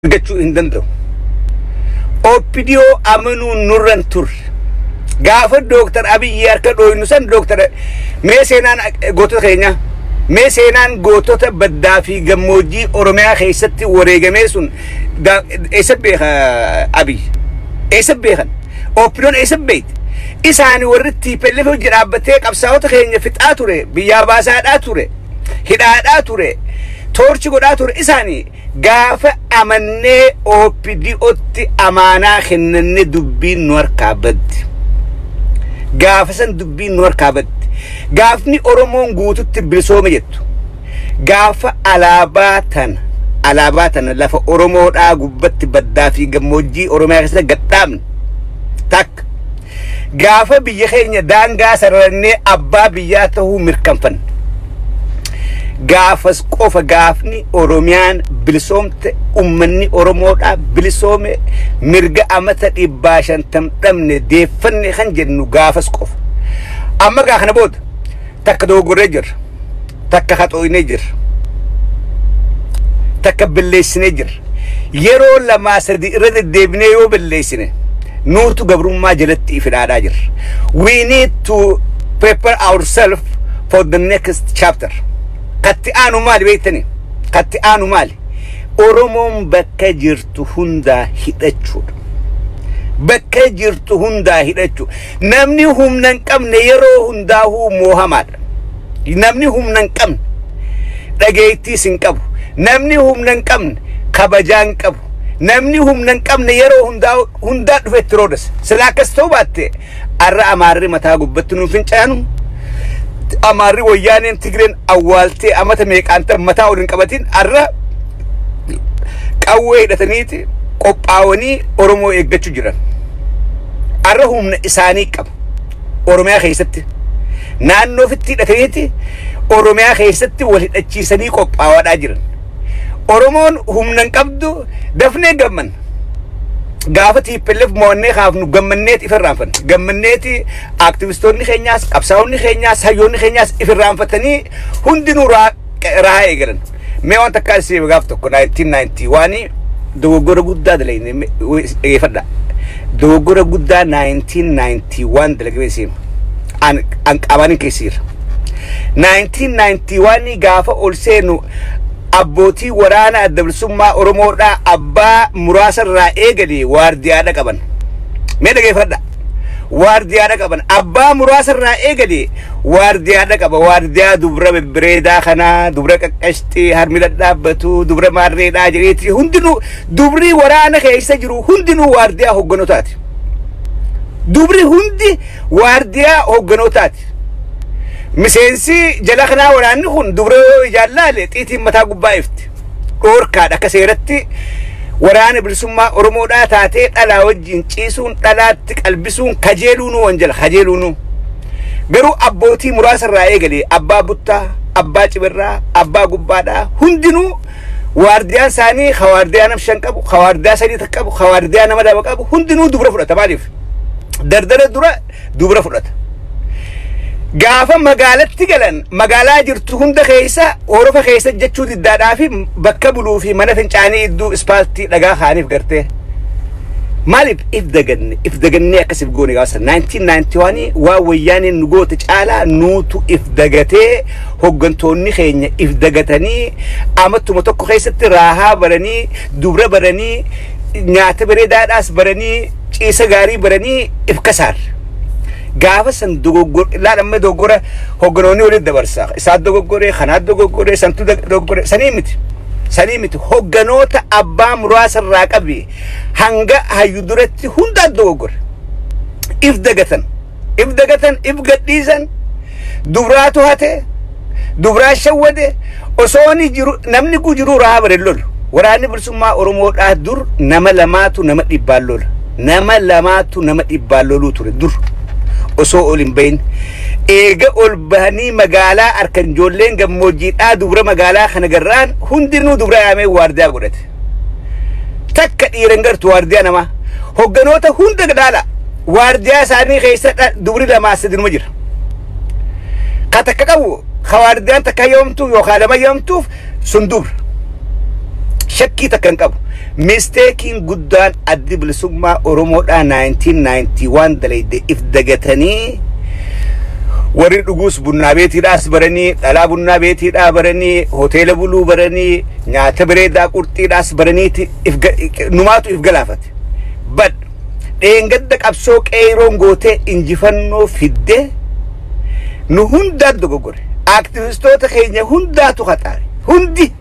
Argachuu hin danda'u. OPDO amanuun nurra hin turre. Gaafa Dooktar Abiyyi harka dhooynu san, Dooktar, mee seenaan gootota keenyaa, mee seenaan gootota baddaa fi gammoojjii Oromiyaa keessatti wareegamee sun eessa beeka Abiyyi? Eessa beekan? OPDOn eessa beekti? Isaani warri TPLF hojii dhaabbatee qabsaa'ota keenya fixaa ture, biyyaa baasaadhaa ture, hidhaadhaa ture, toorchi godhaa ture. Isaanii gaafa amannee OPDOtti amaanaa kennannee dubbiin nu harkaa baddi. Gaafa san dubbiin nu harkaa baddi. Gaafni Oromoon guututti bilisoome jettu. Gaafa alaabaa tana lafa Oromoodhaa gubbatti baddaa fi gammoojjii Oromiyaa keessatti gadhaabne takka. Gaafa biyya keenya daangaa sararannee abbaa biyyaa ta'uu mirkanfanne. Gaafas qofa gaafni Oromiyaan bilisoomte, ummanni Oromoodhaa bilisoome, mirga amata 150 dhabne deeffanne kan jennu gaafas qofa. Amma gaa kana booda takka dogoggorree jirra. Takka haxooynee jirra. Takka balleessinee jirra. Yeroo lamaa sadi irra deddeebinee yoo balleessine nuutu gabrummaa jalatti ifidhaadhaa jirra. We need to prepare ourselves for the next chapter. Katti aanu maali beektani? Katti aanu maali? Oromoon bakka jirtu hundaa hidhachuudha. Bakka jirtu hundaa hidhachuu. Namni humna hin qabne yeroo hundaa'uu moohamaadha. Namni humna hin qabne dhageettiis hin qabu. Namni humna hin qabne kabajaa hin qabu. Namni humna hin qabne yeroo hundaa hundaa dhufe itti roodasa. Sila akkas ta'uu baatte arra Amaarri mataa gubbatti nuuf fincaanu. Amaarri Wayyaaneen Tigreen awwaaltee amata meeqaan ta'an mataa ol hin qabatin arra qawwee hidhataniiti qophaa'anii Oromoo eeggachuu jiran. Arra humna isaanii qaba. Oromiyaa keessatti. Naannoo ofitti hidhataniiti Oromiyaa keessatti wal hidhachiisanii qophaa'aadhaa jiran. Oromoon humna hin qabdu, dafnee gammanna. Gaafa TPLF mo'annee kaafnu gammanneeti ifirraanfanne. Gammanneeti aktivistoonni keenyaas, qabsaa'onni keenyaas, hayyoonni keenyaas ifirraanfatanii hundinuu rahaa eegalan. Mee waan takkaa isin gaaf tokko 1991 dogoggora guddaa dalagne dhaggeeffadha. Dogoggora guddaa 1991 dalagame isin an qaamaanin keessiira. 1991 gaafa ol seenu abbootii waraana Adda Bilisummaa Oromoodhaa abbaa muraasa irraa eegalee waardiyaadha qaban. Mee dhaggeeffadha. Waardiyaadha qaban. Abbaa muraasa irraa eegalee waardiyaadha qaba. Waardiyaa dubra bebbereedaa kanaa, dubra qaqqashxii, harmi dhadhaabbatu, dubra maarreedhaa jedheeti hundinuu, dubri waraana keessa jiru hundinuu waardiyaa hogganotaati. Dubri hundi waardiyaa hogganotaati. Miseensi jala kanaa waraanni kun dubra yoo ijaan laale xiitiin mataa gubbaa ifti. Dhoorkaadha akka seeratti waraana bilisummaa Oromoodhaa taatee dhalaa wajjin ciisuun, dhalaatti qalbisuun kajeeluunuu wanjala kajeeluunuu. Garuu abbootii muraasa irraa eegalee abbaa buttaa, abbaa cibirraa, abbaa gubbaadhaa hundinuu waardiyaan isaanii ka waardiyaa nama shan qabu, ka waardiyaa sadii qabu, ka waardiyaa nama lama qabu hundinuu dubra fudhata. Maaliif? Dardara dura dubra fudhata. Gaafa magaalatti galan magaalaa jirtu hunda keessa horofa keessa jechuu diddaadhaa fi bakka buluu fi mana fincaanii iddoo ispaaltii dhagaa kaaniif gartee. Maaliif if daganne? If dagannee akkasif goone gaafa 1991 waan Wayyaaneen nu goote caalaa nuutu if dagatee, hoggantoonni keenya if dagatanii amatuma tokko keessatti raahaa baranii, dubra baranii, nyaata bareedaadhaas baranii, ciisa gaarii baranii if kasaarre. Gaafa san dogoggor ilaal, amma dogoggora hogganoonni walitti dabarsa. Isaa dogoggoree, kanaa dogoggoree, santu dogoggoree, sanii miti. Sanii miti, hogganoota abbaa muraasa irraa qabi hanga hayyu duratti hundaan dogoggore. If dagatan, if dagatan, if gadhiisan, dubraatu hate, dubraa shawwade. Osoo ni jiru namni jiru rahaa bare lolu. Waraanni bilisummaa Oromoodhaa dur nama lamaatu nama dhibbaan lola. Nama lamaatu nama dhibbaan loluu ture dur. Osoo ol hin bahin. Eega ol bahanii magaalaa harkan ijoolleen gammoojjiidhaa dubra magaalaa kana garraan hundinuu dubra yaamee waardiyaa godhate. Takka dhiiran gartu waardiyaa namaa. Hogganoota hunda dhaala. Waardiyaa isaanii keessa dubri lamaa sadinuma jira. Ka takka qabu, ka waardiyaan takka yoomtuu yookaan lama yoomtuuf sun dubra. Shakkii takka hin qabu. Mistakeiin guddaan Addi Bilisummaa Oromoodhaa 1991 dalayde if dagatanii, warri dhuguus bunnaa beetiidhaas baranii, dhalaa bunnaa beetiidhaa baranii, hoteela buluu baranii, nyaata bareedaa qurxiidhaas baraniiti if numaatu if galaafate. Bad dheengadda qabsoo qeeroon gootee injifannoo fidde nu hundaat dogoggore. Aktivistoota keenya hundaatu haxaare. Hundi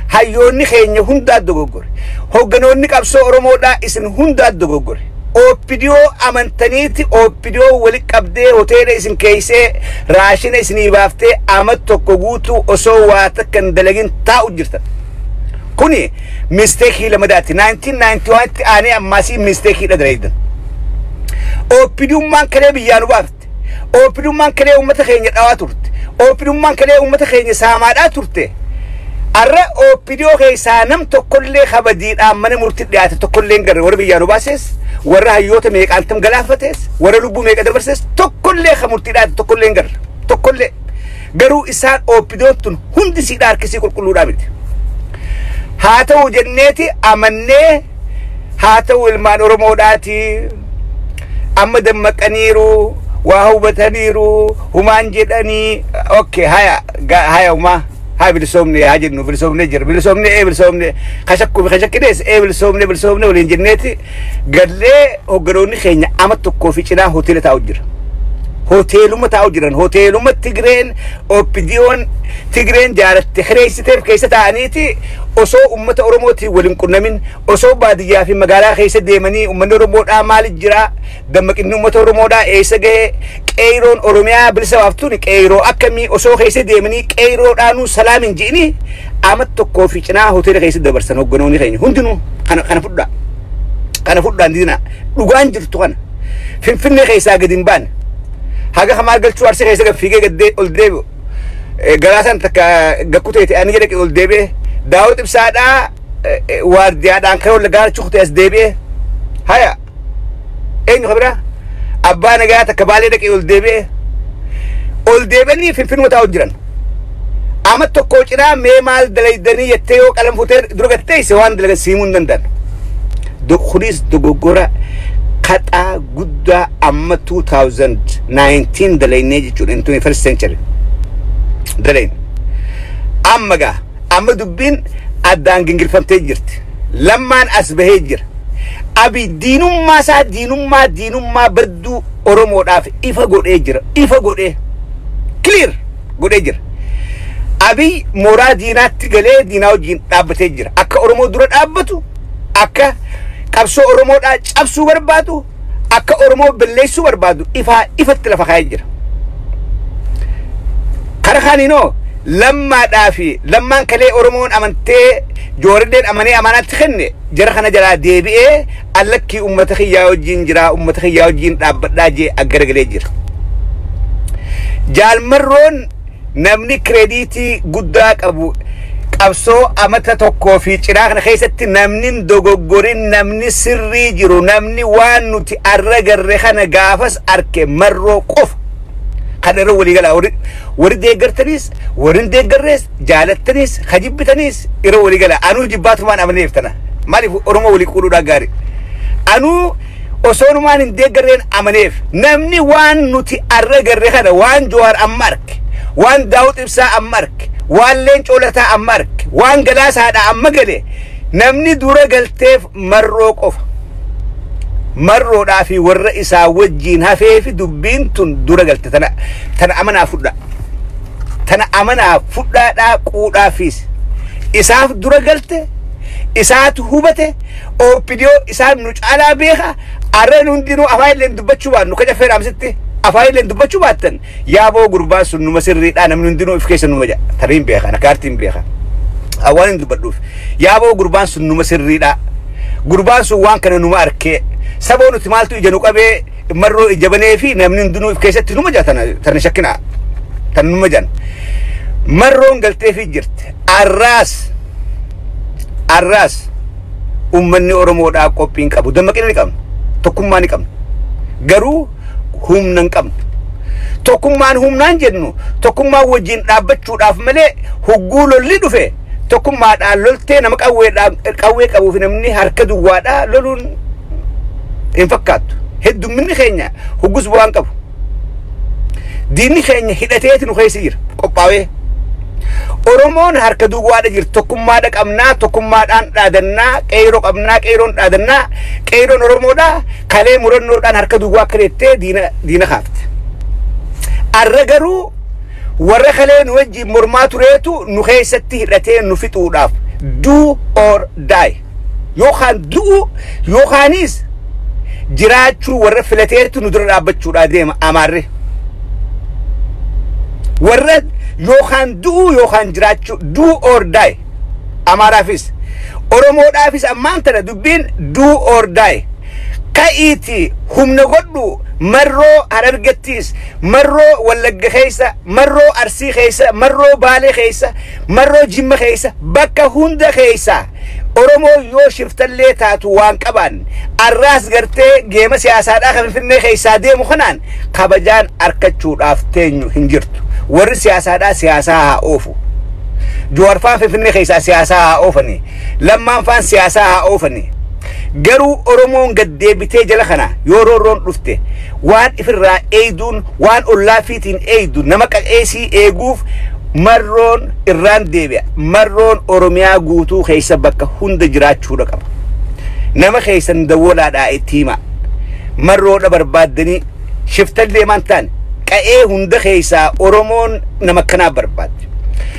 hayyoonni keenya hundaat dogoggore. Hogganoonni qabsoo Oromoodhaa isin hundaat dogoggore. OPDO amantaniiti OPDO wali qabdee hoteela isin keeysee raashina isinii baaftee ama tokko guutuu osoo waa takka hin dalagin taa'u jirtan. Kuni mistakeii lamadaati. 1991 tti aanee ammaasii mistakeiidha dalaydan. OPDummaan kalee biyyaa nu baafte. OPDummaan kalee uummata keenya dhawaa turte. OPDummaan kalee uummata keenya saamaadhaa turte. Arra OPDO keessaa nam tokkollee kabadiidhaan mana murtii dhiyaate tokkollee hin garre. Warra biyyaa nu baases, warra hayyoota meeqaantam galaafates, warra lubbuu meeqa dabarses, tokkollee ka murtii dhiyaate tokkollee hin garre. Tokkollee. Garuu isaan OPDOon tun hundi siidhaa harkisii qulqulluudhaa miti. Haa ta'u jenneeti amannee, haa ta'u ilmaan Oromoodhaati amma dammaqaniiru, waa hubataniiru humaan jedhanii, okay, haya haya humaa haa bilisoomne haa jennu, bilisoomne jira, bilisoomne ee bilisoomne, kashakkuu fi kashakkinees ee bilisoomne, bilisoomne waliin jenneeti gallee. Hogganoonni keenya ama tokkoo fi cinaa hoteela taa'u jira. Hoteeluma taa'u jiran, hoteeluma Tigreen OPDOn Tigreen jaalatte hireessiteef keessa taa'aniiti osoo ummata Oromootiin waliin qunnamin, osoo baadiyyaa fi magaalaa keessa deemanii uummanni Oromoodhaa maali jira, dammaqinni uummata Oromoodhaa eessa gahee, qeeroon Oromiyaa bilisa baaftuun qeeroo akkamii, osoo keessa deemanii qeeroodhaanuu salaam hin ji'ini ama tokkoo fi cinaa hoteela keessa dabarsan hogganoonni keenya hundinuu. Kana fudhaa, kana fudhaan diina dhugaan jirtu kana. Finfinnee keessaa gadi hin baane. Haga kamaa galchuu Arsii keessa gad fiigee gad ol deebi'u. Galaasaan takka gakkuteeti ani jedhe ol deebi'e. Daawit Ibsaadhaa waardiyaadhaan kara walla chukute as deebi'e. Haya, eenyu kabira abbaa nagaa takka Baalee dhaqee ol deebi'e. Ol deebi'anii Finfinnuma taa'u jiran. Ama tokko cinaa mee maal dalaydanii jettee yoo qalam fuutee dura gatteesse waan dalagan siimuu hin danda'an. Kunis dogoggora kaxaa guddaa amma 2019 dalaynee jechuudha, in 21st century dalayne. Amma gaa amma dubbiin addaan gingilfamtee jirti. Lammaan as bahee jira. Abi diinummaa isaa, diinummaa badduu Oromoodhaaf ifa godhee jira. Ifa godhee clear godhee jira. Abiy mooraa diinaatti galee diinaa wajjin dhaabbatee jira. Akka Oromoo dura dhaabbatu, akka qabsoo Oromoodhaa cabsuu barbaadu, akka Oromoo balleessuu barbaadu ifaa ifatti lafa kaa'ee jira. Kara kaaniinoo Lammaadhaa fi Lammaan kalee Oromoon amantee Joorilleen amanee amaanaatti kenne jara kana jalaa deebi'ee allakkii uummata kiyyaa wajjin jira, uummata kiyyaa wajjin dhaabbadhaa jee aggaragalee jira. Jaalmarroon namni creditii guddaa qabu qabsoo amata tokkoo fi cinaa kana keessatti namni hin dogoggorin, namni sirrii jiru, namni waan nuti arra garre kana gaafas arke Marroo qofa. Kana irra walii galaa, warri deeggartaniis, warri hin deeggarrees, jaalattaniis kajibbitaniis irra walii galaa. Anuu jibbaatumaan amaneef tana maaliif Oromoo walii quudhuudhaan gaarii. Anuu osoonumaan hin deeggarreen amaneef. Namni waan nuti arra garre kana, waan Jawaar amma arke, waan Daawud Ibsaa amma arke, waan Leencoo Lataa amma arke, waan Galaasaadha amma gale, namni dura galteef Marroo qofa. Marroodhaa fi warra isaa wajjiin hafee fi dubbiin tun dura galte. Tana amanaa fudhaa, tana amanaa fudhaadhaa quudhaafiis isaaf dura galte, isaatu hubate. OPDO isaan nu caalaa beeka. Arran hundinuu afaan illeen dubbachuu baannu ka caffee dhaamsitti afaan illeen dubbachuu baattan, yaaboo gurbaan sun numa sirriidhaa, namni hundinuu if keessa numa jedha. Tariin beeka, nakaartiin beeka, waan hin dubbadhuuf. Yaaboo gurbaan sun numa sirriidhaa, gurbaan sun waan kana numa arkee, saboo nuti maaltu ija nu qabee Marroo ija banee fi namni hundinuu if keessatti numa jedha. Tana shakkinaa, tana numa jedhan. Marroon galteefii jirti. Arraas ummanni Oromoodhaa qophiin qabu, dammaqina ni qabna, tokkummaa ni qabna, garuu humna hin qabnu. Tokkummaan humnaan jennu tokkummaan wajjin dhaabbachuudhaaf malee hugguu lolli dhufe Tokkummaadhaan loltee nama qawwee qabuuf namni harka duwwaadhaa loluun hin fakkaattu. Heddumminni keenya huggus bu'aan qabu. Diinni keenya hidhateeti nu keessa jira qophaa'ee. Oromoon harka duwwaadha jirti. Tokkummaadha qabnaa, tokkummaadhaan dhaadannaa, qeeroo qabnaa, qeeroon dhaadannaa, qeeroon Oromoodhaa kalee murannoodhaan harka duwwaa akka deettee diina kaafte. Arra garuu warra kalee nu wajjin mormaa tureetu nu keessatti hidhatee nu fixuudhaaf do or die yookaan du'u yookaanis jiraachuu warra filateetu nu dura dhaabbachuudhaa deema amaarre. Warra yookaan du'u yookaan jiraachuu, do or die, Amaaraafis Oromoodhaafis ammaan tana dubbiin do or die. Ka'iiti humna godhu. Marroo Harargettiis, marroo Wallagga keessa, marroo Arsii keessa, marroo Baalee keessa, marroo Jimma keessa, bakka hunda keessa Oromoo yoo shiftallee taatu waan qaban arraas gartee geema siyaasaadhaa kan Finfinnee keessaa deemu kanaan kabajaan argachuudhaaf teenyu hin jirtu. Warri siyaasaadhaa siyaasaa haa oofu. Jawaarfaan Finfinnee keessaa siyaasaa haa oofani. Lammaanfaan siyaasaa haa oofani. Garuu Oromoon gad deebitee jala kana yoo roorroon dhufte waan ifirraa eeyduun, waan ollaa fiitiin eeydu, nama qaqeesii eeguuf marroon irraan deebi'a. Marroon Oromiyaa guutuu keessa bakka hunda jiraachuudha qaba. Nama keessan dawwalaadhaa itti hima. Marroodha barbaaddanii shiftallee maan taane qa'ee hunda keessaa Oromoon nama akkanaa barbaadde.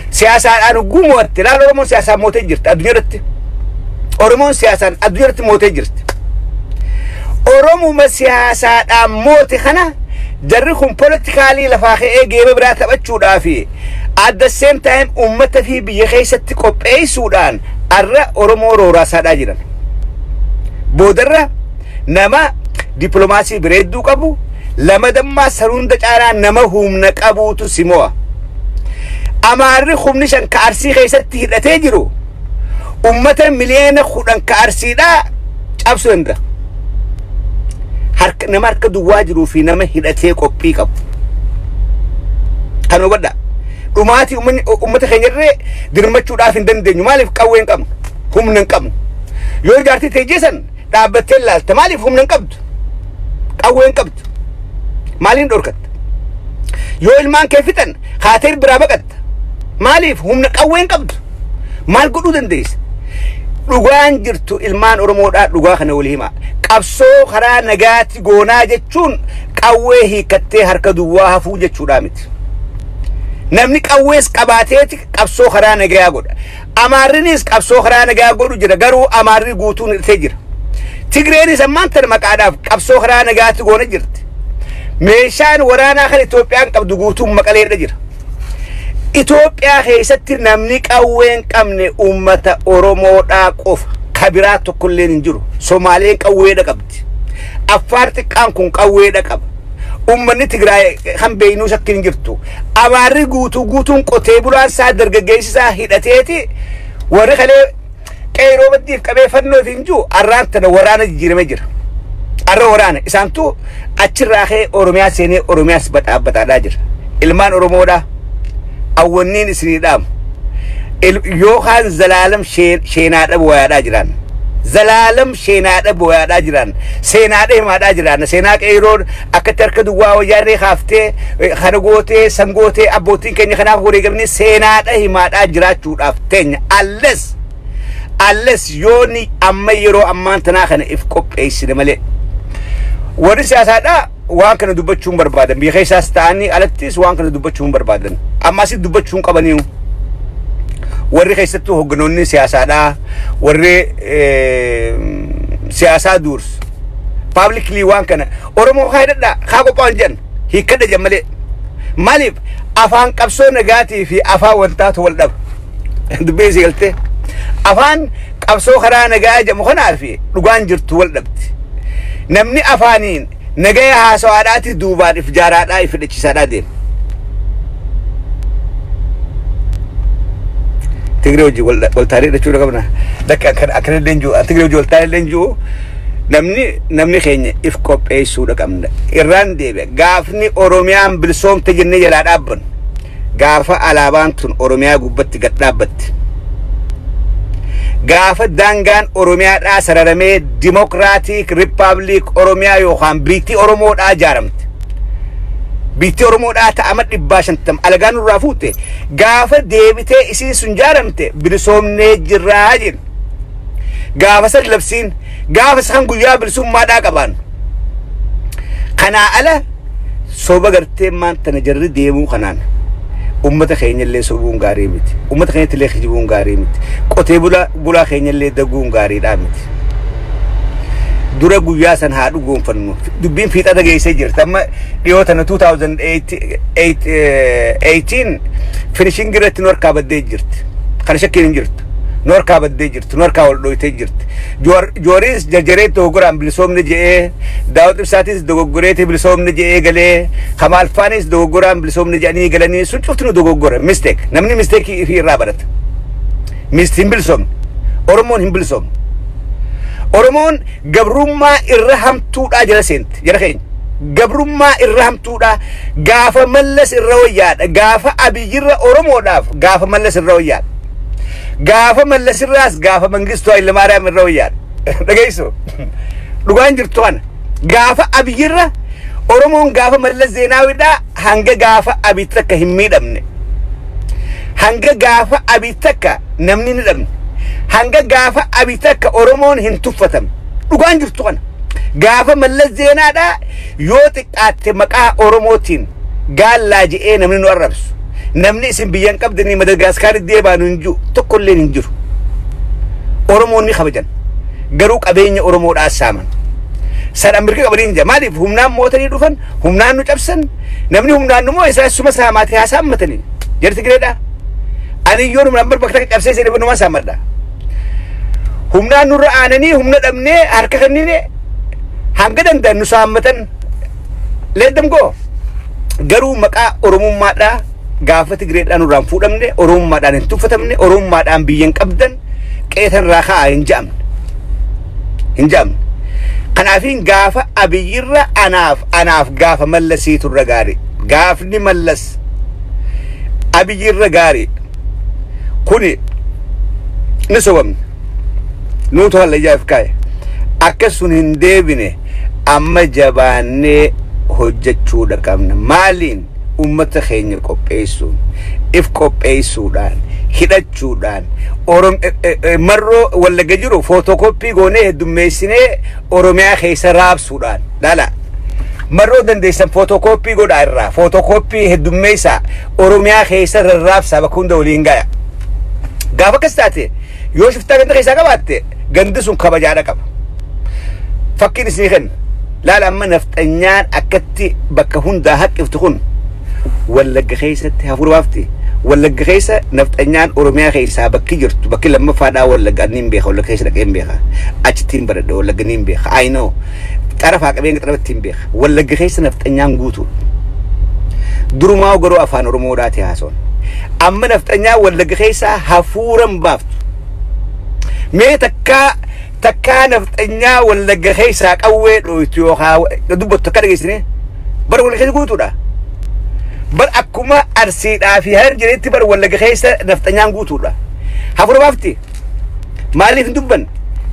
Siyaasaadhaan hogguu mo'atte laala, Oromoon siyaasaan mootee jirti addunyaa irratti. Oromoon siyaasaan addunyaa irratti mootee jirti. Oromuma siyaasaadhaan moote kana jarri kun politically lafaa ka'ee geema biraa taphachuudhaa fi at the same time uummata fi biyya keessatti qopheessuudhaan arra Oromoo rooraasaadhaa jiran. Boodarra nama dippiloomaasii bareedduu qabu lama dammaa san hunda caalaa nama humna qabuutu si mo'a. Amaarri humni 5 ka Arsii keessatti hidhatee jiru ummata miliyoona 10 ka Arsiidhaa cabsuu danda'a. Harka nama harka duwwaa jiruu fi nama hidhatee qophii qabu. Kan hubadhaa. Dhumaatii ummata keenyarree dirmachuudhaaf hin dandeenyu. Maaliif? Qawwee hin qabnu? Humna hin qabnu. Yoo jaartii ta'e jeesan dhaabbattee ilaalta. Maaliif? Humna hin qabdu? Qawwee hin qabdu. Maaliin dhorkatta? Yoo ilmaan kee fixan haatee biraa baqatta. Maaliif? Humna qawwee hin qabdu? Maal godhuu dandeessa? Dhugaan jirtu ilmaan Oromoodhaa dhugaa kana walii himaa. Qabsoo karaa nagaatti goonaa jechuun qawwee hiikkattee harka duwwaa hafuu jechuudhaa miti. Namni qawwees qabaateeti qabsoo karaa nagaa godha. Amaarrinis qabsoo karaa nagaa godhu jira, garuu amaarri guutuun hidhatee jira. Tigreenis ammaan tana maqaadhaaf qabsoo karaa nagaatti goona jirti. Meeshaan waraanaa kan Itoophiyaan qabdu guutuun Maqaleedha jira. Itoophiyaa keessatti namni qawwee hin qabne uummata Oromoodhaa qofa. Kabiraa tokkolleen hin jiru. Somaaleen qawweedha qabdi. Affaar xiqqaan kun qawweedha qaba. Uummanni Tigraay kan beeynuu shakkiin hin jirtu. Amaarri guutuu guutuun qotee bulaan isaa dargaggeessi isaa hidhateeti warri kalee qeeroo baddiif qabee fannoo hin jiru arraan tana waraana jijjiiramee jira. Arra waraana isaantu achirraa ka'ee Oromiyaa seenee Oromiyaas baxaabbataadhaa jira. Ilmaan Oromoodhaa awwanniin isinii dhaamu. Yookaan zalaalam sheenaadha booyaadhaa jiran. Zalaalam sheenaadha booyaadhaa jiran. Seenaadha himaadhaa jiran. Seenaa qeeroon akkatti harka duwwaa wayyaanee kaaftee kana gootee san gootee abbootiin keenya kanaaf wareegamanii seenaadha himaadhaa jiraachuudhaaf teenya. Alles yooni amma yeroo ammaan tanaa kana if qopheessine malee. Warri siyaasaadhaa waan kana dubbachuu hin barbaadan. Biyya keessaas ta'anii alattis waan kana dubbachuu hin barbaadan. Ammasis dubbachuu hin qabaniiru. Warri keessattuu hogganoonni siyaasaadhaa, warri siyaasaa duursu. Publicly waan kana Oromoo haa hidhadhaa haa qophaa'an jedhan hiikkadha jedhan malee. Maaliif? Afaan qabsoo nagaatii fi afaan wantaatu wal dhaba. Dubbii isii galtee. Afaan qabsoo karaa nagaa jedhamu kanaa fi dhugaan jirtu wal dhabdi. Namni afaaniin nagaya haasawaadhaati duubaan if jaaraadhaa if hidhachiisaadhaa deema. Tigree hojii wal taanee hidhachuudha qabna. Lakki, akkana illee hin jiru. Tigree hojii wal taanee illee hin jiru. Namni keenya if qopheessuudha qabna. Irraan deebi'a. Gaafni Oromiyaan bilisoomte jennee jalaa dhaabbannu. Gaafa alaabaan tun Oromiyaa gubbatti gad dhaabbatti. Gaafa daangaan Oromiyaadhaa sararamee Democratic Republic Oromiyaa yookaan biitti Oromoodhaa ijaaramte. Biitti Oromoodhaa ta'ama 150 alagaan nurraa fuute gaafa deebitee isiin sun ijaaramte bilisoomnee jirraa jenna. Gaafa san labsiin gaafa san guyyaa bilisummaadhaa qabaan. Kanaa ala soba gartee maanta na jarri deemuu kanaan ummata keenya illee sobuun gaarii miti. Ummata keenyatti illee kijibuun gaarii miti. Qotee bulaa keenya illee daguun gaariidhaa miti. Dura guyyaa san haa dhugoonfannu. Dubbiin fiixa dhageessee jirti. Amma dhiyoo tana 2018 finishing irratti nu harkaa baddee jirti. Kana shakkiin hin jirtu. Nu harkaa baddee jirti. Nu harkaa wal dhoytee jirti. Jooris jarjaree dogoggoraan bilisoomne je'ee, Daawud Ibsaatis dogoggoreeti bilisoomne je'ee galee, Kamaal Faanis dogoggoraan bilisoomne je'anii galanii sun cufti nu dogoggora. Mistake. Namni mistake ifii irraa barata. Mist hin bilisoomne. Oromoon hin bilisoomne. Oromoon gabrummaa irra hamtuudhaa jala seente. Jala keenya. Gabrummaa irra hamtuudhaa gaafa Mallas irra wayyaadha. Gaafa Abiyyirra Oromoodhaaf gaafa Mallas irra wayyaadha. Gaafa Mallas irraas gaafa Mangistuu Hayilamaariyaam irra wayyaadha. Dhageessu? Dhugaan jirtu kana. Gaafa Abiyyirra Oromoon gaafa Mallas Zeenaawidhaa hanga gaafa Abiy takka hin miidhamne. Hanga gaafa Abiy takka namni ni dhabne. Hanga gaafa Abiy takka Oromoon hin tuffatamne. Dhugaan jirtu kana. Gaafa Mallas Zeenaadhaa yoo xiqqaatte maqaa Oromootiin gaallaa je'ee namni nu arrabsu. Namni isin biyyan qabdanii Madagaskaaritti deebaanu hin jiru. Tokkolleen hin jiru. Oromoon ni kabajan. Garuu qabeenya Oromoodhaa saaman. San mirga qabanii hin jira. Maaliif humnaan mootanii dhufan, humnaan nu cabsan, namni humnaan nu moo isaa suma saamaatee haa saammatanii. Jarri Tigireedhaa. Ani yoon humnaan bar bakka takka cabsee seenee numa saammadha. Humnaan nurra aananii humna dhabnee harka kennine hanga danda'an nu saammatan. Let them go. Garuu maqaa Oromummaadhaa gaafa Tigireedhaan nurraan fuudhamne, Oromummaadhaan hin tuffatamne, Oromummaadhaan biyya hin qabdan, qeetan irraa ka'aa hin je'amne. Hin je'amne. Kanaafiin gaafa Abiyyirra anaaf gaafa Mallasiitu irra gaarii. Gaafni Mallas Abiyyirra gaarii. Kuni ni sobamne. Nuutu hallayyaaf kaa'e. Akka sun hin deebine amma jabaannee hojjechuudha qabna. Maaliin? Ummata keenya qopheessuun, if qopheessuudhaan, hidhachuudhaan, marroo Wallagga jiru footokooppii goonee heddummeessinee Oromiyaa keessa raabsuudhaan. Laala. Marroo dandeessan footokooppii godhaa irraa, footokooppii heddummeessaa Oromiyaa keessa rarraabsaa bakka hunda waliin gaya. Gaafa akkas taate yoo shiftaa ganda keessaa qabaatte gandi sun kabajaadha qaba. Fakkiin isinii kenna. Laala amma nafxanyaan akkatti bakka hundaa haqqiftu kun Wallagga keessatti hafuura baafti. Wallagga keessa nafxanyaan Oromiyaa keessaa bakki jirtu bakki lammaffaadhaa Wallagga ani hin beeka. Wallagga keessa dhaqee hin beeka. Achitti hin baradhe Wallagga ni hin beeka. I know. Xarafaa qabeen xarafatti hin beeka. Wallagga keessa nafxanyaan guutuu. Durumaa garuu afaan Oromoodhaati haasoon. Amma nafxanyaan Wallagga keessaa hafuura hin baaftu. Mee takkaa nafxanyaa Wallagga keessaa qawwee dhooytu yookaan dubbattu akka dhageessine bara Wallagga keessa guutuudha. Bar akkuma Arsiidhaa fi Harar jireetti bar Wallagga keessa nafxanyaan guutuudha. Hafuura baafti. Maaliif hin dubban?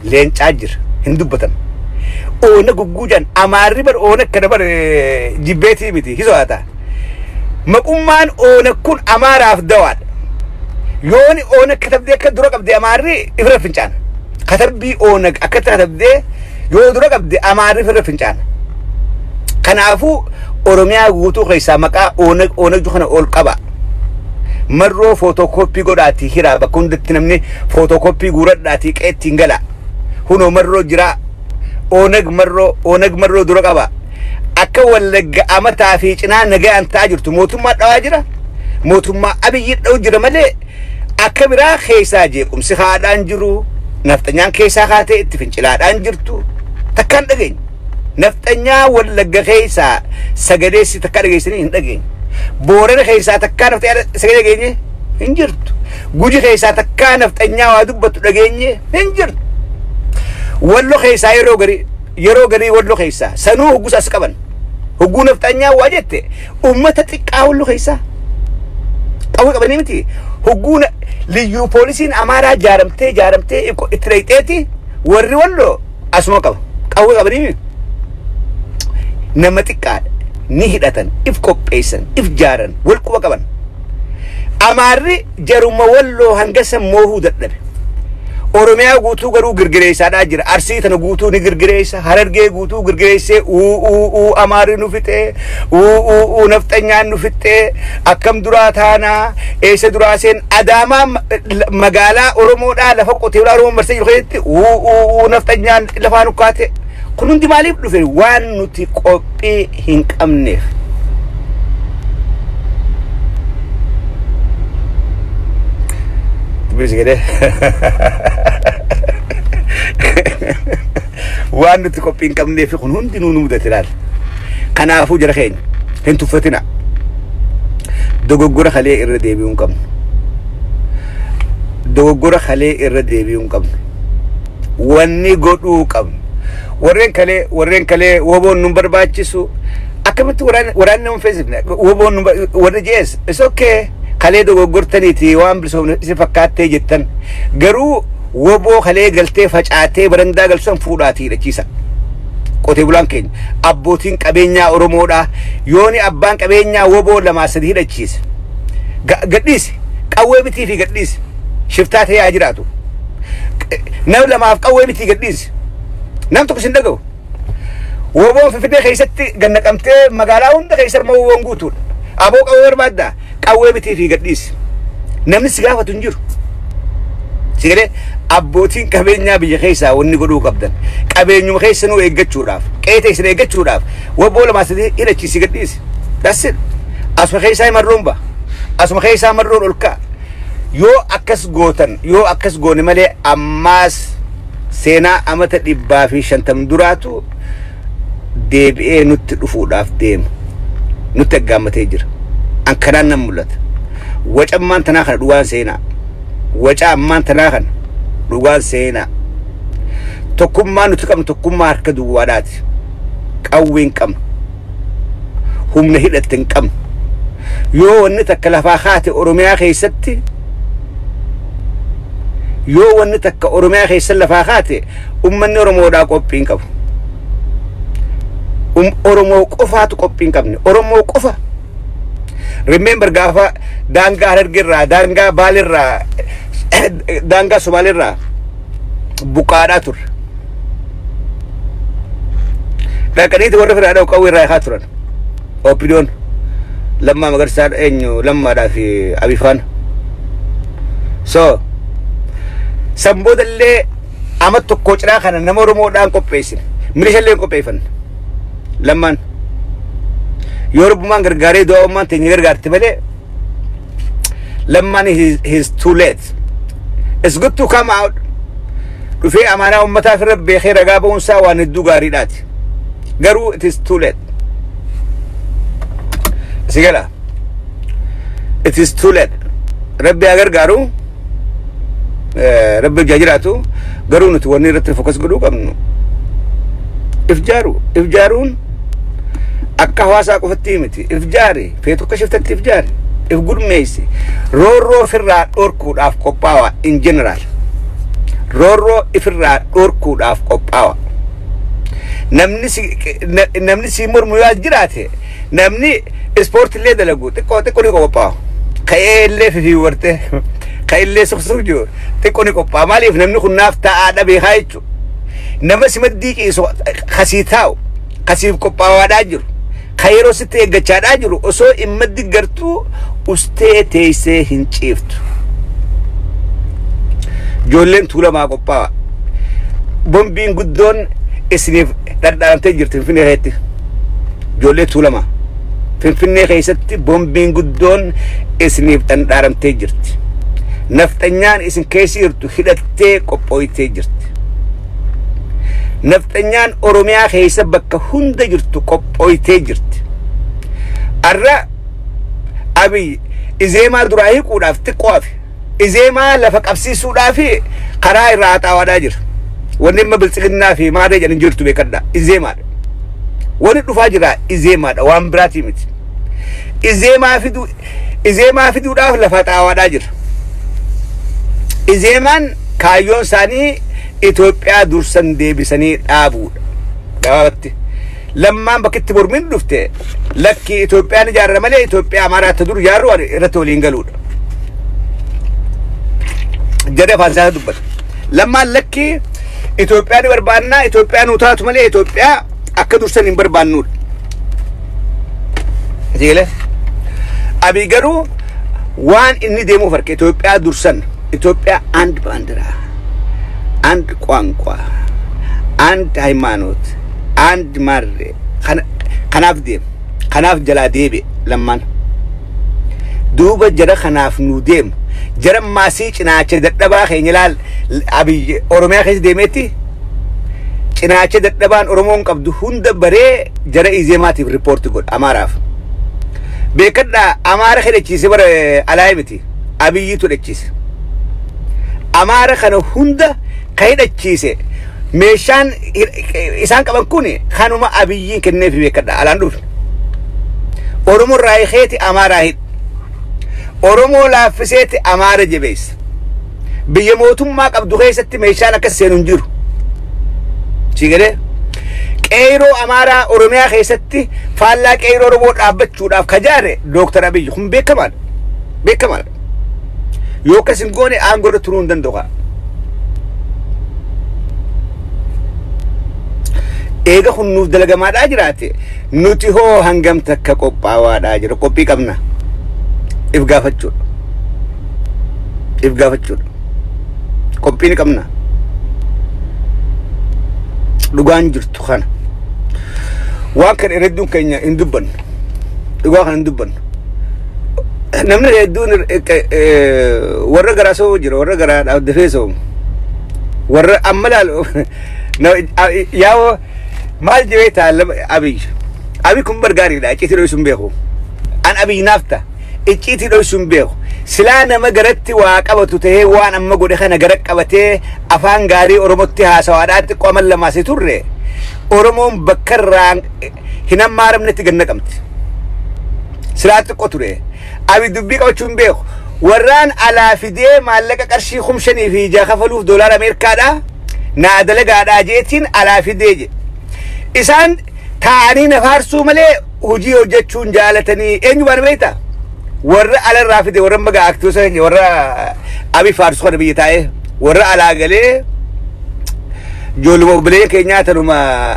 Leencaa jira. Hin dubbatan. Oona gugguujaan Amaarri bar oona akkana bar jibbeetii miti. Hisoata. Maqummaan oona kun Amaaraaf dawaadha. Yooni oona katabdee akka dura qabdee Amaarri ifirra fincaana. Katabbii oona akkatti katabdee yoo dura qabde Amaarri ifirra fincaana. Kanaafuu Oromiyaa guutuu keessaa maqaa Oonag kana ol qaba. Marroo footokooppii godhaatii hiraa bakka hundatti namni footokooppii guuradhaatii qeettiin gala. Hunoo marroo jira. Oonag marroo Oonag marroo dura qaba. Akka Wallagga amataa fi cinaa nagaan ta'aa jirtu mootummaa dhawaa jira. Mootummaa Abiyyi dha'u jira malee akka biraa keessaa jeequmsi haadhaan jiru. Nafxanyaan keessaa kaatee itti fincilaadhaan jirtu. Takkaan dhageenye. Nafxanyaa Wallagga keessaa sagaleessi takka dhageessanii hin dhageenye. Boorana keessaa takkaa nafxanyaa sagalee dhageenye hin jirtu. Guji keessaa takkaa nafxanyaa waa dubbattu dhageenye hin jirtu. Wallo keessaa yeroo garii Wallo keessaa sanuu hogguus as qaban. Hogguu nafxanyaa waa jette uummata xiqqaa Wallo keessaa qawwee qabanii miti. Hogguun liyyuu poolisiin Amaaraa jaaramtee jaaramtee itti dhayxeeti warri Walloo asuma qaba. Qawwee qabanii nama xiqqaadha. Ni hidhatan, if qopheessan, if jaaran, wal quba qaban. Amaarri jaruma Walloo hanga san moohuu dadhabe. Oromiyaa guutuu garuu girgireessaadhaa jira. Arsii tana guutuu ni girgireessa. Harargee guutuu girgireessee uu uu uu Amaarri nu fixee, uu uu uu nafxanyaan nu fixee, akkam duraa taanaa, eessa duraa seen Adaamaa magaalaa Oromoodhaa lafa qotee bulaa Oromoo marsee jiru keessatti uu uu uu nafxanyaan lafaa nu kaate. Kun hundi maaliif dhufe? Waan nuti qophii hin qabneef. Dubbisi jedhee. Waan nuti qophii hin qabneef kun hundinuu nu mudate laal. Kanaafuu jara keenya hin tuffatina. Dogoggora kalee irra deebi'uu hin qabnu. Dogoggora kalee irra deebi'uu hin qabnu. Wanni godhuu qabnu. Warreen kalee woboon nu barbaachisu, akkamitti waraanni nama feesifne, woboon nu warri jees, it's okay, kalee dogoggortaniiti waan bilisoomne si fakkaattee jettan, garuu woboo kalee galtee facaatee barandaa galchuun fuudhaatii hidhachiisa. Qotee bulaan keenya, abbootiin qabeenyaa Oromoodhaa, yooni abbaan qabeenyaa woboo lamaa sadi hidhachiise. Gadhiisi, qawwee bitii fi gadhiisi, shiftaa ta'ee haa jiraatu. Nama lamaaf qawwee bitii gadhiisi. Nam tokko sin dhaga'u. Woboon Finfinnee keessatti gannaqamtee magaalaa hunda keessa immoo woboon guutuudha. Aboo, qawwee barbaaddaa, qawwee bitii fi gadhiisi. Namni si gaafatu hin jiru. Si galee? Abbootiin qabeenyaa biyya keessaa wanni godhuu qabdan, qabeenyuma keessanuu eeggachuudhaaf, qe'ee isin eeggachuudhaaf, woboo lamaa sadii hidhachiisi, gadhiisi. That's it. Asuma keessaa marroon ba'a. Asuma keessaa marroon ol ka'a. Yoo akkas gootan, yoo akkas goone malee, ammaas seenaa amata 150 duraatu deebi'ee nutti dhufuudhaaf deema. Nutti aggaammatee jira. An kanaan nan mul'ata. Waca ammaan tanaa kana dhugaan seenaa. Waca ammaan tanaa kana dhugaan seenaa. Tokkummaa nuti qabnu tokkummaa harka duwwaadhaati. Qawwee hin qabnu. Humna hidhatte hin qabnu. Yoo wanni takka lafaa kaate Oromiyaa keessatti, yoo wanni takka Oromiyaa keessa lafaa kaate, ummanni Oromoodhaa qophii hin qabu. Oromoo qofaatu qophii hin qabne. Oromoo qofa. Remember gaafa daangaa Harargeerraa, daangaa Baalirraa, daangaa Somaalirraa buqqaadhaa turre. Dhaqaniiti warra firaadhaa qawwee irraa eegaa turan. OPDOn Lammaa Magarsaa, eenyu, Lammaadhaa fi Abifaan. So san boodallee ama tokko cinaa kana nama Oromoodhaan qopheessine. Milishallee hin qopheeffanne. Lammaan. Yoo Rabbummaan gargaaree du'a ummaan teenya gargaarte malee, Lammaan he is too late. It's good to come out. Dhufee amaanaa uummataaf irra beekee ragaa ba'uunsaa waan hedduu gaariidhaati. Garuu it is too late. Si gala. It is too late. Rabbi haa gargaaru. Rabbi hojjaa jiraatu. Garuu nuti wanni irratti focus godhuu qabnu, if jaaru. If jaaruun akka hawaasaa qofatti miti. If jaari. Feetu akka shiftatti if jaari. If gurmeessi. Roorroo ofirraa dhorkuudhaaf qophaawa in general. Roorroo ifirraa dhorkuudhaaf qophaawa. Namni si mormu yoo as jiraate, namni ispoortii illee dalagu xiqqoo xiqqoo ni qophaa'a. Ka'ee illee fifiiwwarte, ka'ee illee suqsuq jiru xiqqoo ni qophaa'a. Maaliif? Namni kun naaf taa'aa dhabee haa jechuudha. Nama si maddii ciisu kasii taa'u, kasiif qophaawaadhaa jiru, ka yeroo sitti eeggachaadhaa jiru, osoo hin maddi gartuu ustee teessee hin ciiftu. Ijoolleen Tuulamaa qophaa'a. Bombiin guddoon isiniif dhadhaamtee jirti Finfinnee keessatti. Ijoollee Tuulamaa. Finfinnee keessatti bombiin guddoon isiniif dhandhaaramtee jirti. Nafxanyaan isin keessa jirtu hidhattee qophooytee jirti. Nafxanyaan Oromiyaa keessa bakka hunda jirtu qophooytee jirti. Arra Abiy Izeemaa duraa hiikuudhaaf xiqqoo hafe. Izeemaa lafa qabsiisuudhaaf karaa irraa haxaawaadhaa jira. Wanni amma biltsiginnaa fi maadee jedhan jirtu beekadha. Izeemaadha. Wanni dhufaa jira Izeemaadha, waan biraatii miti. Izeemaa fiduudhaaf lafa haxaawaadhaa jira. Izeemaan kaayyoon isaanii Itoophiyaa dursan deebisanii dhaabuudha. Gabaabatti. Lammaan bakka itti mormiin dhufte lakki Itoophiyaan ijaarra malee Itoophiyaa Amaaraatti dur ijaarru irratti waliin galuudha. Jedhee afaan isaa dubbata. Lammaan lakki Itoophiyaa ni barbaannaa, Itoophiyaa nu taatu malee Itoophiyaa akka dursan hin barbaannuudha. Jeele. Abiy garuu waan inni deemuuf harka Itoophiyaa dursan, Itoophiyaa አንድ ባንዲራ፣ አንድ ቋንቋ፣ አንድ ሃይማኖት፣ አንድ ማሬ kanaaf deema. Kanaaf jalaa deebi'e Lammaan. Duuba jara kanaaf nu deemu. Jara maasii cinaacha dadhabaa keenya ilaal. Abiy Oromiyaa keessa deemeetti cinaacha dadhabaan Oromoon qabdu hunda baree jara Izeemaatiif riippoorti godha Amaaraaf. Beekadhaa, Amaara hidhachiise bara alaa miti, Abiyyiitu hidhachiise. Amaara kana hunda ka hidhachiise, meeshaan isaan qaban kun kanuma Abiyyiin kenneef. Beekadhaa, alaan dhufne. Oromoo irraa hiikeeti Amaaraa hidha. Oromoo laaffiseeti Amaara jabeessa. Biyya mootummaa qabdu keessatti meeshaan akkas seenu hin jiru. Siigalee qeeroo Amaaraa Oromiyaa keessatti faallaa qeeroo Oromoo dhaabbachuudhaaf ka jaare Dooktar Abiyyi kun beekamaadha. Beekamaadha. Yoo akkas hin goone aangoo irra turuu hin danda'u. Eega kun nuuf dalagamaadhaa jiraate, nuti hoo hangam takka qophaawaadhaa jira? Qophii qabna? If gaafachuudha. If gaafachuudha. Qophii ni qabna. Dhugaan jirtu kana. Waan kana hedduun keenya hin dubbannu. Dhugaa kana hin dubbannu. Namni hedduun warra garaa soomu jira, warra garaa dafee soomu. Warra amma laalu yaa'oo maal jibee ta'a Abiy. Abiy kun bargaariidha, icciitii dho'isuu hin beeku. An Abiy naaf ta'a. Icciitii dho'isuu hin beeku. Silaa nama garatti waa qabatu tahee waan amma godhe kana gara qabatee afaan gaarii Oromootti haasawaadhaa xiqqoo amal lamaasii turre, Oromoon bakka irraa hin hammaaramnetti ganna qabdi. Silaa xiqqoo ture. Abiy dubbii qabachuu hin beeku. Warraan alaa fidee maallaqa qarshii 5,006 kafaluuf doolaara Ameerikaadhaa naa dalagaadhaa jeetiin alaa fidee jedhe. Isaan taa'anii na faarsuu malee hojii hojjechuun jaalatanii eenyu baana beektaa? Warra alarraa fide, warra magaa aktiivisa, warra Abiy faarsu kana biyya taa'ee warra alaa galee ijoolluma obboleeyyan keenyaa tanuma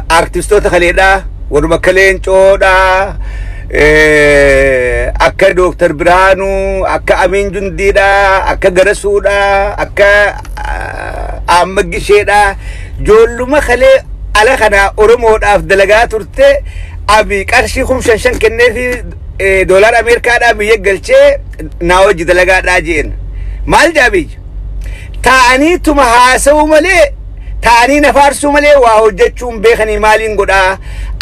aktivistoota kaleedhaa, warruma akka Leencoodhaa, akka Dooktar Birhaanuu, akka Amiin Jundiidhaa, akka Garasuudhaa, akka Ahmad Gisheedhaa, ijoolluma kalee ala kana Oromoodhaaf dalagaa turte Abiy qarshii 5,000 kenneefi doolaara Ameerikaadhaa biyya galchee naa hojii dalagaadhaa jeen. Maal jaa Abiy? Taa'anii tuma haasa'uu malee, taa'anii na faarsuu malee waa hojjechuun beekanii maaliin godhaa?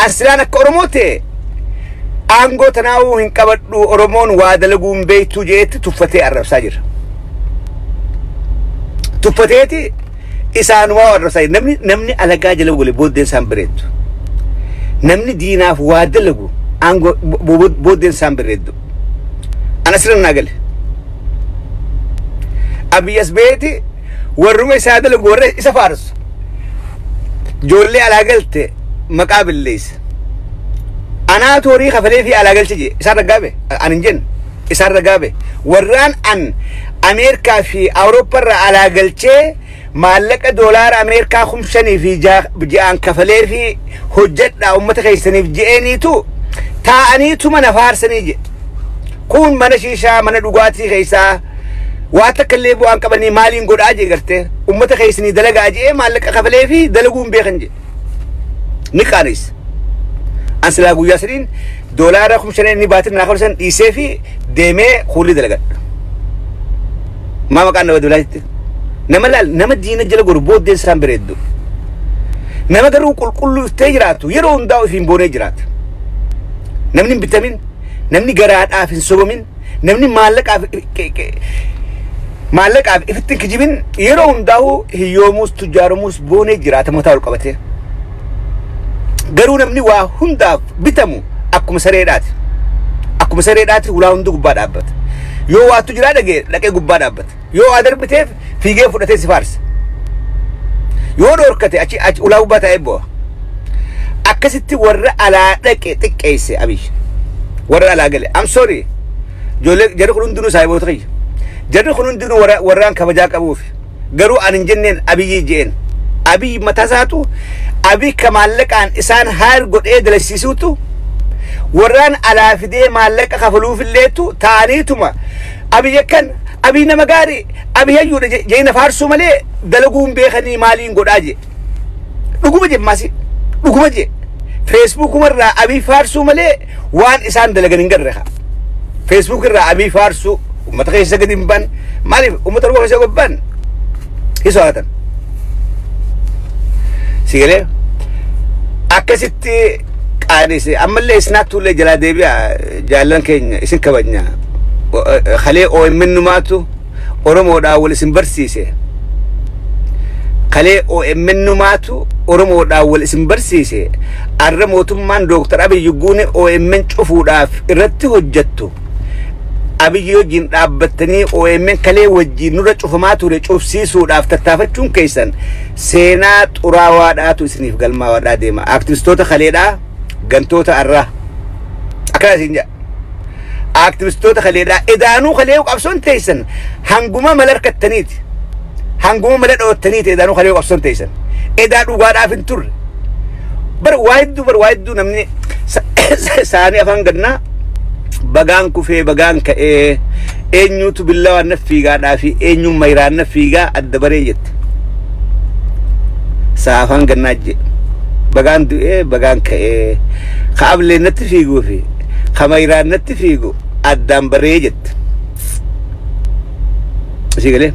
Asilaan akka Oromoo ta'e aangoo tanaa'uu hin qabadhu, Oromoon waa dalaguun beektuu jeetti tuffatee arrabsaa jira. Tuffateeti isaanumaa arrabsaa jira. Namni alagaa jala gole booddeen isaan bareeddu. Namni diinaaf waa dalagu aangoo booddeen isaan bareeddu. Ana sirna naa gale. Abiy as beeti warruma isaa dalagu, warra isa faarsu. Ijoollee alaa galte maqaa billeessa. Anaatu horii kafalee fi alaa galche jee isaan raggaabe, an hin jenne, isaan raggaabe. Warraan an Ameerikaa fi Awurooppaa irraa alaa galchee maallaqa doolaara Ameerikaa 5,006 kafalee fi hojjedhaa uummata keessaniif je'eeniitu taa'aniitu mana faarsanii je. Kun mana shiishaa, mana dhugaatii keessaa waa takka illee bu'aan qabanii maaliin godhaa jee gartee uummata keessanii dalagaa jee maallaqa kafalee fi dalaguu hin beekan je. Ni qaaneessa. An silaa guyyaa sadiin doolaara 5,000 inni baatin naa kafalan dhiisee fi deemee kuulli dalagadha. Maa maqaan nama dolaatti? Nama laal, nama diina jala goru booddeen isaan bareeddu. Nama garuu qulqulluu iftee jiraatu yeroo hundaa ofiin boonee jiraata. Namni hin bitamin, namni garaadhaaf hin sobamin, namni maallaqaaf ifitti hin kijibin yeroo hundaa'u hiyyoomuus tujjaaromuus boonee jiraata mataa ol qabatee. Garuu namni waa hundaaf bitamu akkuma sareedhaati. Akkuma sareedhaati hulaa hundi gubbaa dhaabbata. Yoo waattu jiraa dhagee dhaqee gubbaa dhaabbata. Yoo waa darbiteef Fiigee fudhatee si faarsa. Yoo dhoorkate achi achi ulaa gubbaa taa'ee bu'a. Akkasitti warra alaa dhaqe xiqqeesse Abiy. Warra alaa gale. I'm sorry. Ijoollee jarri kun hundinuu saahiboota kiyya. Jarri kun hundinuu warraan kabajaa qabuuf. Garuu ani hin jenneen, Abiyyi je'een. Abiy mataa isaatu, Abiy ka maallaqaan isaan haar godhee dalasiisuutu, warraan alaa fidee maallaqa kafaluufilleetu ta'aniituma Abiy akkan, Abiy nama gaarii, Abiy hayyuudha jeena faarsuu malee dalaguun beekanii maaliin godhaa je. Dhuguma je maasi, dhuguma je. Feesbuukumarraa Abiy faarsuu malee waan isaan dalagan hin garre haa. Facebook irraa Abiy faarsuu, uummata keessa gadi hin ban. Maaliif uummata Oromoo keessa gadi ban? Hin sodaatan. Sigalee akkasitti qaanise. Ammallee isinaattuullee jalaa deebi'a, jaallan keenya, isin kabajna. Kalee OMN numaatu Oromoodhaa wal isin barsiise. Kalee OMN numaatu Oromoodhaa wal isin barsiise. Arra mootummaan Dooktar Abiy Guune OMN cufuudhaaf irratti hojjettu. Abiyyi wajjin dhaabbattanii OMN kalee wajjin nurra cufamaa ture cufsiisuudhaaf tattaafachuun keessan seenaa xuraawaadhaatu isiniif galmaawaadhaa deema. Aktivistoota kaleedhaa, gantoota arraa. Akkana isin jedha. Aktivistoota kaleedhaa, edaanuu kalee qabsoon teessan hanguma mala harkattaniiti. Hanguma mala dhoottaniiti edaanuu kalee qabsoon teessan. Edaa dhugaadhaaf hin turre. Bar waa hedduu, bar waa hedduu namni saanii afaan gannaa bagaan kufee bagaan ka'ee eenyutu billawaan na fiigaadhaa fi eenyuun mayraan na fiigaa adda baree jette. Saafaan gannaa jee. Bagaan du'ee bagaan ka'ee ka ableen natti fiiguu fi ka mayraan natti fiigu addaan baree jette. Isii galee.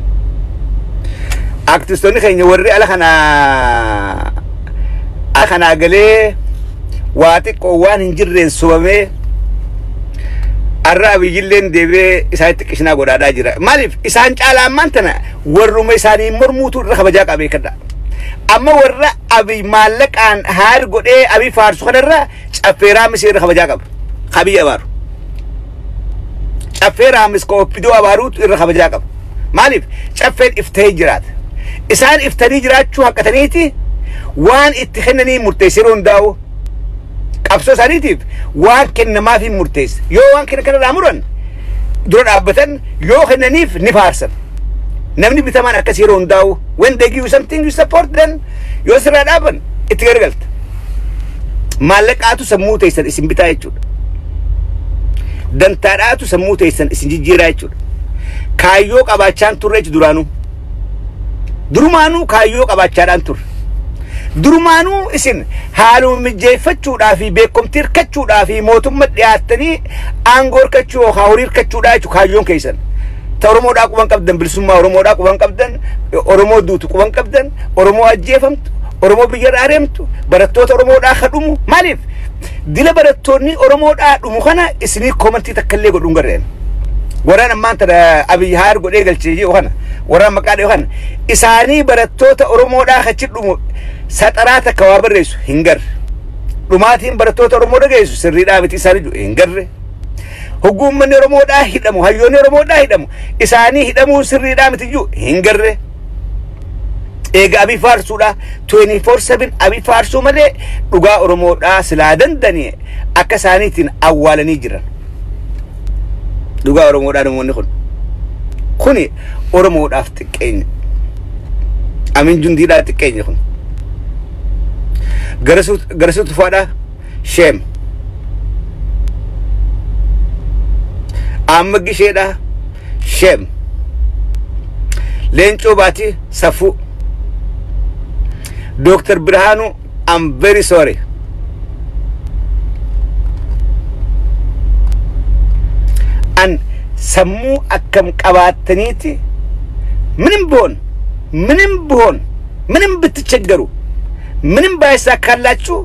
Aktivistoonni keenya warri ala kanaa galee waa xiqqoo waan hin jirreen sobamee arra Abiyyilleen deebi'ee isaanitti qishinaa godhaadhaa jira. Maaliif isaan caalaa ammaan tana warruma isaanii mormuutu irra kabajaa qabee kadha. Amma warra Abiy maallaqaan haar godhee Abiy faarsu kanarra caffeeraa misii irra kabajaa qaba. Abiy abaaru. Caffeeraa mis kooppidoo abaaruutu irra kabajaa qaba. Maaliif caffeen iftee jiraata. Isaan iftanii jiraachuu haqqataniiti waan itti kennanii murteessee yeroo hundaa'u. Qabsoo isaaniitiif waan kennamaaf hin murteessa. Yoo waan kenna kanarraa muran dura dhaabbatan, yoo kennaniif ni faarsan. Namni bitamaan akkas yeroo hundaa'u, when they give you something, you support them, yoo sirraa dhaaban itti garagalta. Maallaqaatu sammuu teessan isin bitaa jechuudha. Dantaadhaatu sammuu teessan isin jijjiiraa jechuudha. Kaayyoo qabaachaan turre jechuudha duraanuu. Durumaanuu kaayyoo qabaachaadhaan turre. Durumaanuu isin haaluma mijeeffachuudhaa fi beekumtii hirkachuudhaa fi mootummaa dhiyaattanii aangoo hirkachuu yookaan horii hirkachuudhaa jechuudha kaayyoon keessan. Ta Oromoodhaa quban qabdan, bilisummaa Oromoodhaa quban qabdan, Oromoo duutu quban qabdan, Oromoo ajjeefamtu, Oromoo biyyarraa areemtu, barattoota Oromoodhaa ka dhumu. Maaliif? Dila barattoonni Oromoodhaa dhumu kana isinii koomantii takka illee godhuun garreen. Warraan ammaan tana Abiy haar godhee galchee jiru kana, warraan maqaa dhiyoo kana, isaanii barattoota Oromoodhaa kachi dhumu saxaraa takka waa barreessu hin garre. Dhumaatiin barattoota Oromoo dhageessu sirriidhaa miti isaanii jiru hin garre. Hogguu uummanni Oromoodhaa hidhamu, hayyoonni Oromoodhaa hidhamu, isaanii hidhamuun sirriidhaa miti jiru hin garre. Eega Abiy faarsuudha 24/7 Abiy faarsuu malee dhugaa Oromoodhaa silaa dandanii akka isaaniitiin awwaalanii jiran. Dhugaa Oromoodhaa namoonni kun. Kuni Oromoodhaaf xiqqeenya. Amin Jundiidhaa xiqqeenya kun. Garasuu Tufaadhaa, shame. Amma Gisheedhaa, shame. Leencoo Baatii, safuu. Dooktar Birhaanuu, I'm very sorry. An sammuu akkam qabaattaniiti ምንም ቢሆን፣ ምንም ቢሆን፣ ምንም ብትቸገሩ፣ ምንም ባይሳካላችሁ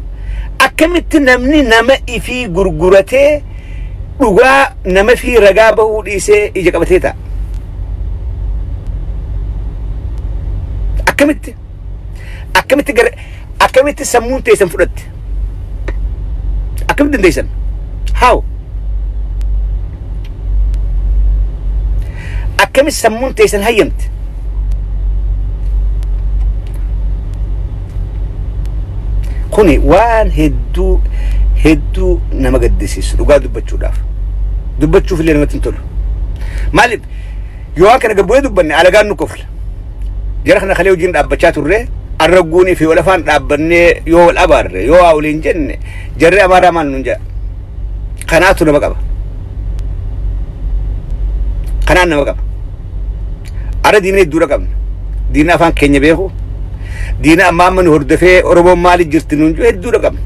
akkamitti namni nama ifii gurguratee dhugaa nama fi ragaa bahuu dhiisee ija qabatee ta'a? Akkamitti? Akkamitti gara akkamitti sammuun teessan fudhatte? Akkamitti dandeessan? How? Akkamitti sammuun teessan hayyamte? Kuni waan hedduu hedduu nama gaddisiisu dhugaa dubbachuudhaaf. Dubbachuuf illee namatti hin tolu. Maaliif yoo waan kana gabbu'ee dubbanne alagaan nu kofla. Jara kana kalee hojiin dhaabbachaa turre arragguunii fi walafaan dhaabbannee yoo wal abaarre yoo waa waliin jenne jarri amaaraa maal nuun jedha. Kanaatu nama qaba. Kanaan nama qaba. Ara diina hedduudha qabna. Diina afaan keenya beeku. Diina ammaa amma nu hordofee Oromoon maaliif jirti nuun jedhu hedduudha qabna.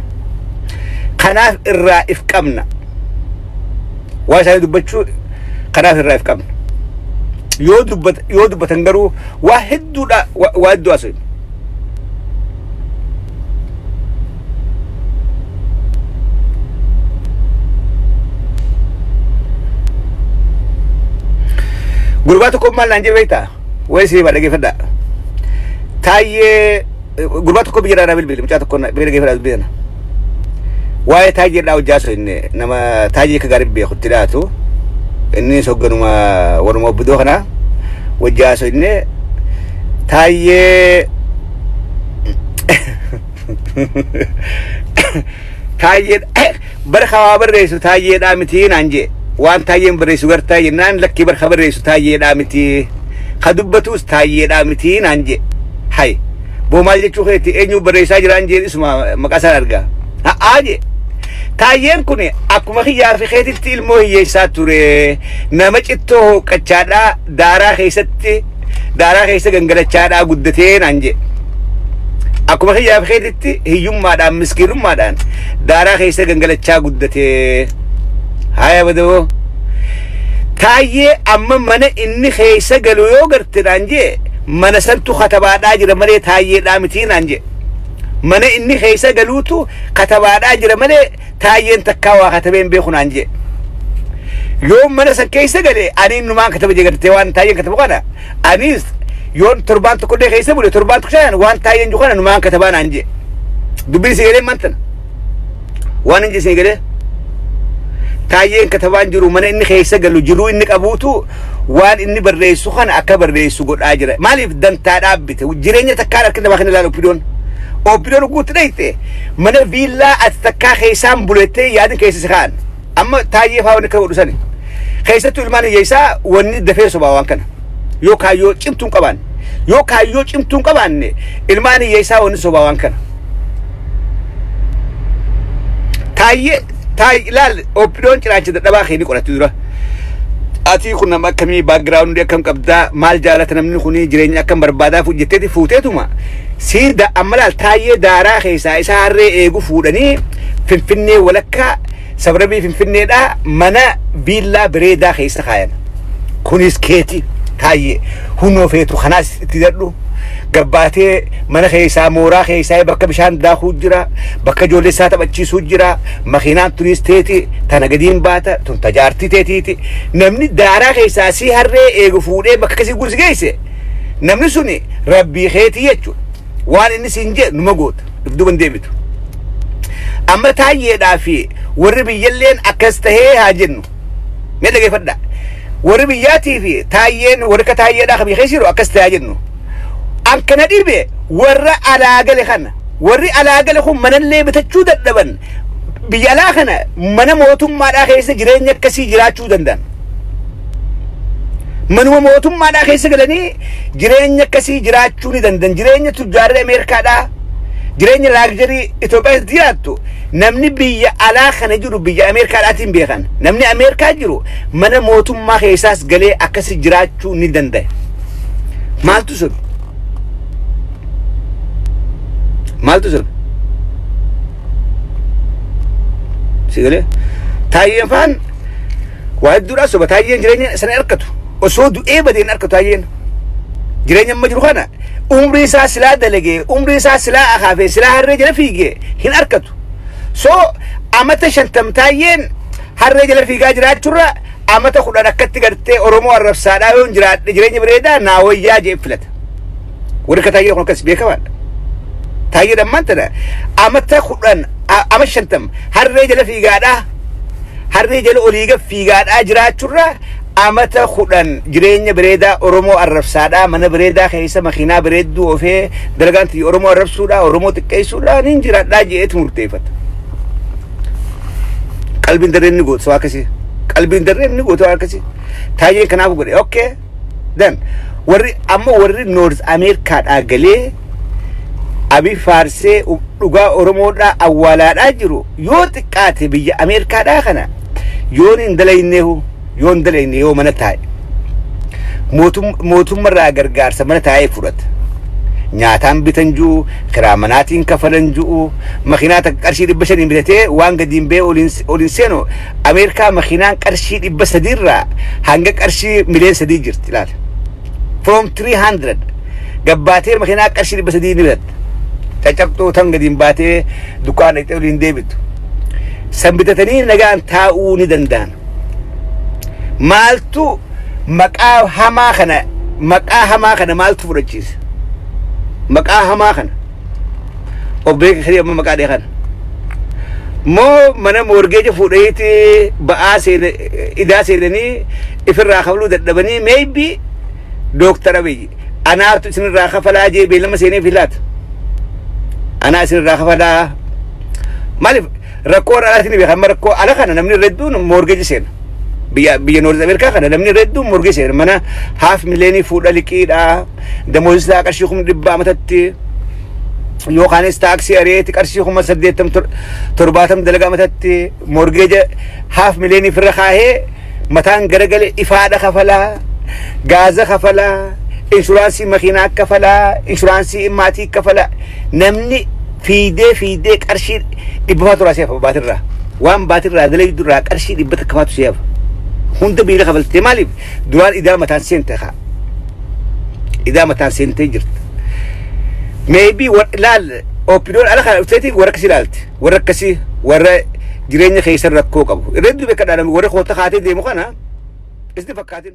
Kanaaf irraa if qabna. Waa isaanii dubbachuu kanaaf irraa if qabna. Yoo dubbatan garuu waa hedduudha waa hedduu haasofna. Gurbaa tokko maal naan jedhe beektaa? Wayi siree dhaggeeffadhaa. Taayyee gurbaa tokko biyya irraa bilbile mucaa tokko biyya dhaggeeffadhaa biyya sana. Waa'ee taayyeedhaa hojjaa osoo inni nama taayyee akka gaarii beekutti dhiyaatu inni sogganuma waruma obbidoo kanaa hojjaa osoo inni taayyee taayyee bara kawaa barreessu taayyeedhaa miti naan jee waan taayyeen barreessu gartaa jennaan lakkii bara barreessu taayyeedhaa miti ka dubbatus taayyeedhaa miti naan jee hay boo maal jechuu keetti eenyu barreessaa jiraan jee isuma maqaa isaa argaa haa jee taayyeen kun akkuma kiyyaa fi keetitti ilmoo hiyyeessaa ture nama cittoo hooqqachaadhaa daaraa keessatti daaraa keessa gangalachaadhaa guddatee naan jee akkuma kiyyaa fi keetitti hiyyummaadhaan miskiinummaadhaan daaraa keessa gangalachaa guddatee haya badoo taayyee amma mana inni keessa galu yoo garte naan jee mana santu katabaadhaa jira malee taayyeedhaa mitii naan jee mana inni keessa galuutu katabaadhaa jira malee taayyeen takkaa waa katabeen beeku naan jee yoo mana san keessa gale ani innumaan kataba jee gartee waan taayyeen katabu kana anis yoon torbaan tokko illee keessa bule torbaan tokko shan waan taayyeen jiru kana numaan katabaa naan jee dubbiin si galee mantana waan inni si galee taayyeen katabaan jiru mana inni keessa galu jiruu inni qabuutu waan inni barreessu kana akka barreessu godhaa jira maaliif dantaa dhaabbite jireenya takkaan harka namaa kana ilaalu oppidoon oppidoon guutti dhayte mana viillaa ati takkaa keessaan bulettee yaadin keessa si kaa'an amma taayyee faa wanni akka godhu sani keessattuu ilmaan hiyyeessaa wanni dafee sobaa waan kana yoo kaayyoo cimtuun qabaanne yoo kaayyoo cimtuun qabaanne ilmaan hiyyeessaa wanni sobaa waan kana taayyee taay ilaal oppidoon ciraacha dadhabaa kee ni qoratti dura ati kun nama akkamii baakgiraawundii akkam qabdaa maal jaalata namni kuni jireenya akkam barbaadaa jetteeti fuuteetuma siida amma laal taayyee daaraa keessaa isa harree eegu fuudhanii finfinnee walakkaa sabrabii finfinneedhaa mana viillaa bareedaa keessa kaayan kunis keeti taayyee hunoo feetu kanaas itti dadhu gabbaatee mana keessaa mooraa keessaa bakka bishaan daakuu jira bakka ijoollee isaa taphachiisuu jira makiinaan tunis teeti tana gadiin baata tun tajaartii teetiiti namni daaraa keessaa si harree eegu fuudhee bakka akkasii gursi geesse namni suni rabbii keetii jechuudha waan inni siin jedhu numa goota dubduban deebitu amma taayyeedhaa fi warri biyyalleen akkas tahee haa jennu mee dhageeffadhaa warri biyyaatii fi taayyeen warri ka taayyeedhaa ka biyya keessa jiru akkas ta'aa jennu an kana dhibe warra alaa gale kana warri alaa gale kun manallee bitachuu dadhaban biyya alaa kana mana mootummaadhaa keessa jireenya akkasii jiraachuu danda'an. Manuma mootummaadhaa keessa galanii jireenya akkasii jiraachuu ni danda'an. Jireenya tujjaarri Ameerikaadhaa jireenya laagjarii Itoophiyaa jiraattu namni biyya alaa kana jiru biyya Ameerikaadhaatiin beekan. Namni Ameerikaa jiru mana mootummaa keessaas galee akkasii jiraachuu ni danda'a. Maaltu sun? Maaltu sun? Si galee? Taayyeen faan waa hedduudhaa soba taayyeen jireenya sana harkatu. Osoo du'ee badeen harkatu taayyeen. Jireenya amma jiru kana umrii isaa silaa dalagee umrii isaa silaa akaafee silaa harree jala fiigee hin harkatu. So amata 50 taayyeen harree jala fiigaa jiraachuurra amata 10 akkatti gartee Oromoo arrabsaadhaa yoo jiraadhe jireenya bareedaa naa wayyaa jee filata. Warri akka taayyee kun akkas beekamaadha. Taayyee dhammaan tana amata 10 ama 50 harree jala fiigaadhaa harree jala oliiga fiigaadhaa jiraachuurra Amata 10 jireenya bareedaa Oromoo arrabsaadhaa, mana bareedaa keessa makiinaa bareedduu oofee dalagaan tiyya Oromoo arrabsuudhaa, Oromoo xiqqeessuudhaa nin jiraadhaa je'eetu murteeffata. Qalbiin darreen ni gootu waa akkasii. Qalbiin darreen ni gootu waa akkasii. Taayyeen kanaaf godhe. Okay. Then warri amma warri North Ameerikaadhaa galee Abiy faarsee dhugaa Oromoodhaa awwaalaadhaa jiru yoo xiqqaate biyya Ameerikaadhaa kana yoon hin dalayneehu, yoo hin dalayne, yoo mana taa'e mootummarraa gargaarsa mana taa'ee fudhata. Nyaataan bitan ji'u, kiraa manaatiin kafalan ji'u, makiinaa takka qarshii 500 bitatee waan gadiin ba'ee oliin seenu. Ameerikaa makiinaan qarshii 300rraa hanga qarshii miliyoona 3 jirti ilaala. From 300 gabbaatee makiinaa qarshii 300 ni bitatta. Caccabxuu tan gadiin baatee dukkaana dhaqxee oliin deebitu. San bitatanii nagaan taa'uu ni danda'an. Maaltu maqaa hamaa kana maaltu fudhachiise? Maqaa hamaa kana obbeeka kirii amma maqaa dhee kana moo mana mortgage fuudhaniiti ba'aa seene, idaa seenanii ifirraa kafaluu dadhabanii, maybe Dooktar Abiyyi anaatu isinirraa kafalaa jee beellama seenee filaata. Anaa isinirraa kafalaa. Maaliif rakkoo alaatiin ni beeka. Amma rakkoo ala kana namni hedduun mortgage seena. Biyya North Ameerikaa kana namni hedduun mortgage seena. Mana half million fuudha liqiidha. Damoozii qarshii 100,000 amatatti. Yookaanis taaksii areeti qarshii 80,000 70 dalagaa matatti mortgage half million firra kaahee mataan garagale, ifaadha kafalaa, gaaza kafalaa, insurance makiinaa kafalaa, insurance maatii kafalaa. Namni fiidee fiidee qarshii dhibba turaa seefa baatirraa, waan baatirraa dalaydu irraa qarshii 100 faatu seefa hunda biira kafaltee. Maaliif? Duraan idaa mataan seente kaa, idaa mataan seentee jirta. Maybe laal, OPDOn ala kana dhufteeti warra akkasii ilaalti. Warra akkasii, warra jireenya keessan rakkoo qabu. Irra hedduu beekadhaa, warra koota kaatee deemu kana isni fakkaatin.